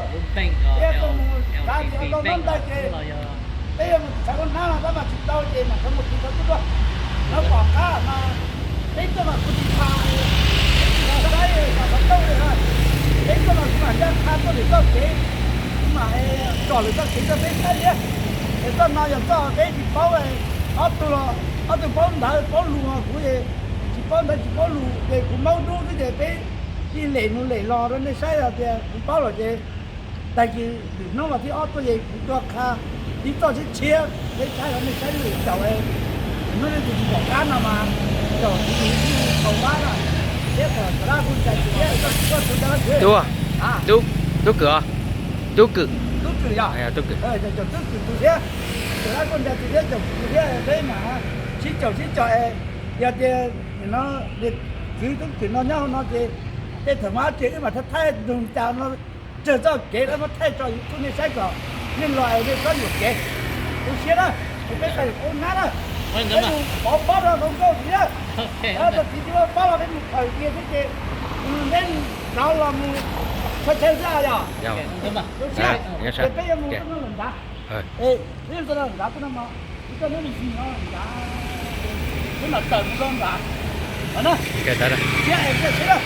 Peb tuaj mus kav tis ntau nab ntais ces peb yuav mus txhais ua nab no tab mas tsis tau ces mam rov mus tiv rau tuaj dua. Lawv pom qab mas peb tuaj mas kuv tsis pha, peb tsis pha saib kom tau tauj li na. Peb tuaj mas kuv mam ncaj qha tuaj lwm txoj kev, kuv mam kom lwm txoj kev rau peb saib thiab. Es txoj no yog txoj peb tsis paub, ob tug los ob tug paub ntawv paub lus, kuv tsis paub ntawv tsis paub lus ces kuv maub dub xwb ces peb ib lem mus lem los rau nej saib hais tias kuv paub lawm ces tag kis lwm hnub vas thib ob tuaj ces kuv tuaj qha ib txoj tshiab tshiab peb saib rau nej saib lwm caum, hnub no tus tsis pom qab no mas caum tus tsis tau qab na, thiab kom cov dab kuj ntshai tus thiab txoj tsis txoj tus dab thiab. Tub, tub kwm os, tub kwm, tub kwm yog, tub kwm, caum tub kwm tus thiab, cov dab kuj ntshai tus thiab caum tus thiab peb mam sib caum sib caum es yog tias nim no kwv tub kwm no nyob hauv no ces tej thaum mas ces wb mam thaij thaij nug cas no raws txoj kev lawv muab thaij tso YouTube nej saib kom nej los es nej txhob yuam kev. Tu siab na, es peb txhais ua nab na, peb mus pov pob rau hluas nkauj thiab, txog txiv tsis muaj pob los peb mus khaws kiag thiab ces neb rov los mus txhais chaw xwb yog. Tu siab, ces peb yuav mus tuaj no lawm nrad. Peb tuaj no lawm nrad, tuaj no, peb tuaj neb mus ntsis no lawm nrad, peb mam tawm mus rau nrad. Siab es siab.